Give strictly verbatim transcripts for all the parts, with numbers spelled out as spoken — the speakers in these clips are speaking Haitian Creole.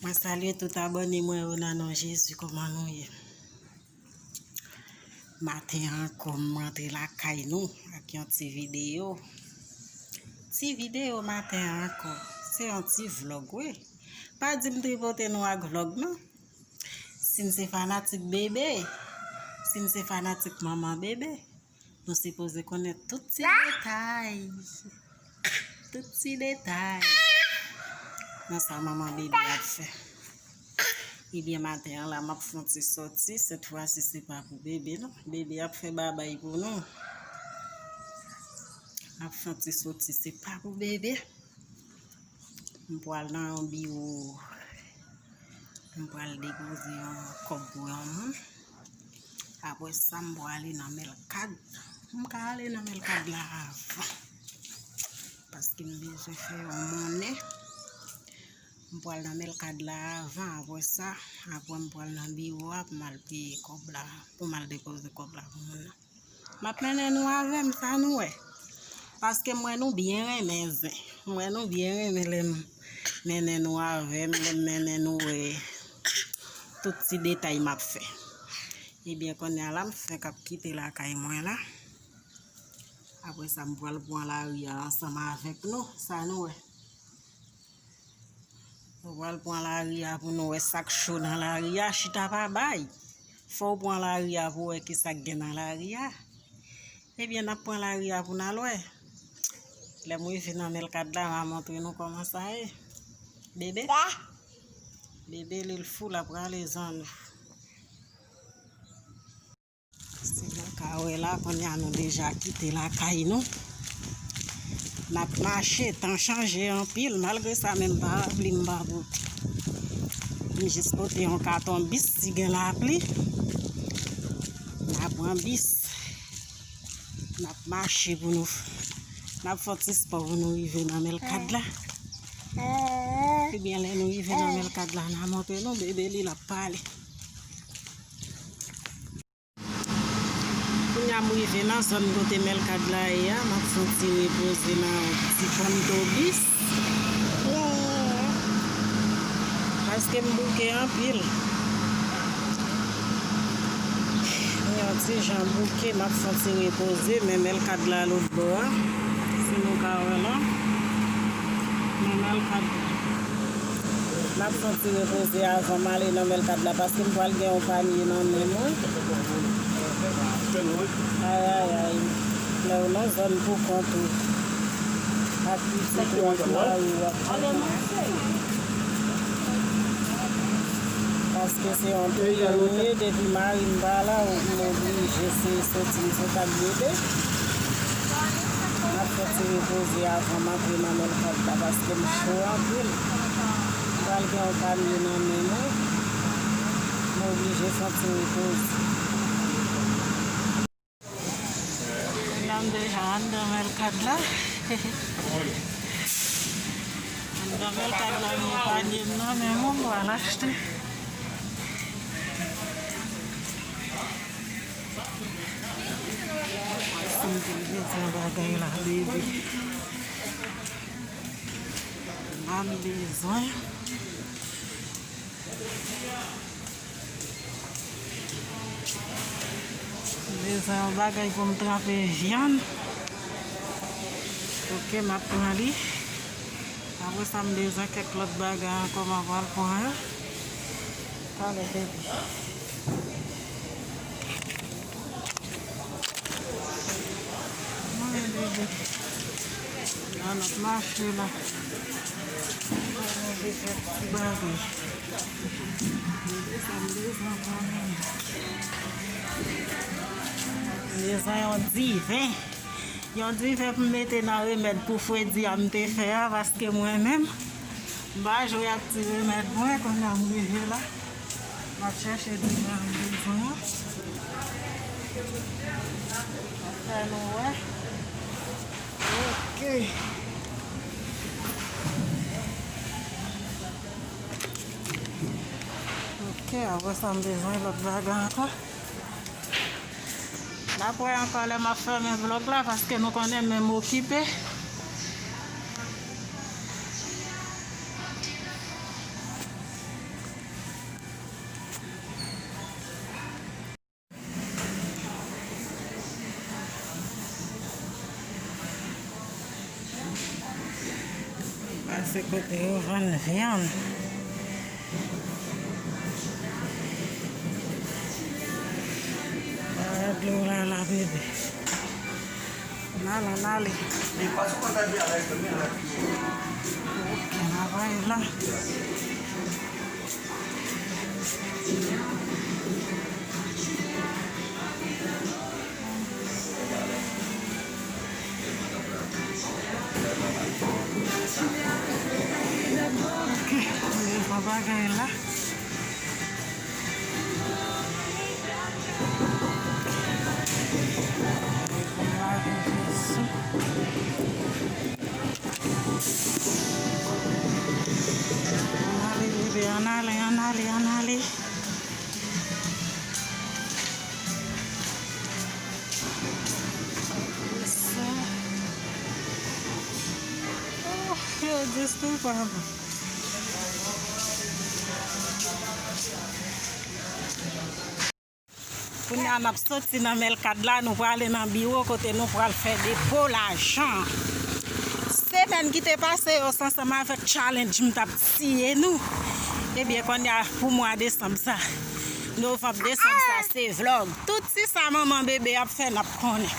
Mwen salye tout abòne mwen yo nan non Jezi, kòman nou ye? Maten an ankò, m rantre lakay nou ak yon ti videyo. Ti videyo maten an ankò, se yon ti vlòg, wi. Pa di m tripote nou ak vlòg, non. Si n se fanatik bebe, si n se fanatik manman bebe, nou sipoze konnen tout ti detay. Tout ti detay nan sa manman bebe ap fè. Ebyen, maten an la, m ap fè yon ti sòti. Sèt fwa si, se pa pou bebe, non. Bebe ap fè babay pou nou. M ap fè yon ti sòti, se pa pou bebe. M pral nan yon biwo. M pral depoze yon kòb pou yon moun. Apre sa, m pral ale nan Melkad. M ka ale nan Melkad la avan. Paske m bezwen fè yon monnen. M pral nan Melkad la avan. Apre sa, apre m pral nan biwo a pou m al peye kòb la, pou m al depoze kòb la pou moun nan. M ap mennen nou avè m, sa nou wè. Paske m wè nou byen renmen zen. M wè nou byen renmen lè m mennen nou avè m, lè m mennen nou wè tout ti detay m ap fè. Ebyen, kounye a la, m fenk ap kite lakay mwen la. Apre sa, m pral pran lari a ansanm avèk nou. Sa nou wè. Nou pral pran lari a pou nou wè sa k cho nan lari a. Chita pa bay. Fò w pran lari a pou w wè ki sa k gen nan lari a. Ebyen, n ap pran lari a pou n al wè. Lè m rive nan Melkad la, m a montre nou kòman sa ye. Bebe? Bebe, li l fou, l ap rale zòn. Si nou ka wè la, kounye a nou deja kite lakay nou. N ap mache, tan chanje anpil. Malgre sa, men m pa rapli, m pa bout. M jis pote yon katon bis, si gen lapli, n a pran bis. N ap mache pou nou, n ap fè yon ti spò pou nou rive nan Melkad la. Ebyen, lè nou rive nan Melkad la, n a montre nou bebe, li l ap pale. Kounye a m rive nan zòn kote Melkad la ye a, m ap fè yon ti repoze nan yon ti pòm tobis. Paske m bouke anpil. M yon ti jan bouke, m ap fè yon ti repoze, men Melkad la lòt bò a. Si nou ka wè la. Men Melkad la. M ap fè yon ti repoze avan m ale nan Melkad la, paske m pral gen yon panye nan men mwen. Ayayay. Lè w nan zòn pou kont ou, ak pitit ou, ak mari w, w ap fè kòman? Paske se yon peyi nou ye, depi mari m pa la, m oblije se soti m sot ak bebe. M ap fè ti repoze avan m antre nan Melkad la, paske m cho anpil. M pral gen yon panye nan men mwen. M oblije fè yon ti repoze. Kounye a m deja anndan Melkad la. Anndan Melkad la, m gen panye m nan men mwen, m pral achte. Si m te bezwen bagay la, bebe. La m bezwen. M bezwen yon bagay pou m tranpe vyann. Ok, m ap pran li. Apre sa, m bezwen kèk lòt bagay ankò, m ap al pran yo. Talè, bebe. Mwen, bebe. La n ap mache la. Mwen, bebe, ti bagay. Bebe, sa m bezwen pran. M bezwen yon diven. Yon diven pou m mete nan remèd pou fredi a m te fè a, paske mwen menm, m pa jwe ak ti remèd mwen, kounye a m rive la. M ap chèche diven m bezwen an. Fè nou wè. Ok. Ok, apre sa m bezwen lòt bagay ankò. N ap wè ankò lè m ap fèmen vlòg la, paske nou konnen men m okipe. Kote yo vann vyann. Gad dlo la la, bebe. N ale, n ale. Oke, n a pral la. Ok, mwen pa bagay la. Ann ale, bebe, ann ale, ann ale, ann ale. Sa. Oh, yo jis tou pa bon. Kounye a n ap soti nan Melkad la, nou prale nan biwo kote nou pral fè depo lajan. Semèn ki te pase yo, se ansanm avèk challenge m t ap tiye nou. Ebyen, kounye a pou mwa desanm sa, novanm, desanm sa, se vlog. Tout ti sa manman bebe ap fè, n ap konnen.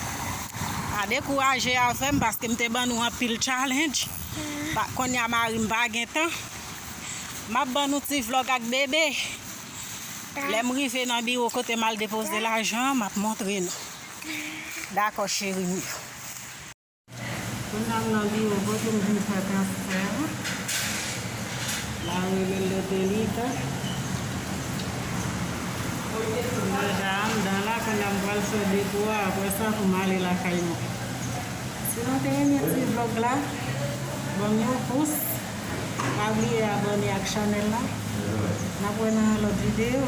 Pa dekouraje avè m, paske m te ban nou anpil challenge. Pa, kounye a mari m pa gen tan. M ap ban nou ti vlog ak bebe. Lè m rive nan biwo kote m al depoze lajan an, m ap montre nou. Dakò, cheri m yo. Kounye a m nan biwo kote m vin fè transfè a. La rele Lotelita. Deja anndan la, kounye a m pral fè depo a, apre sa pou m ale lakay mwen. Si nou te renmen ti vlog la, ban m yon pous. Pa bliye abòne ak chanèl la. N ap wè nan yon lòt videyo.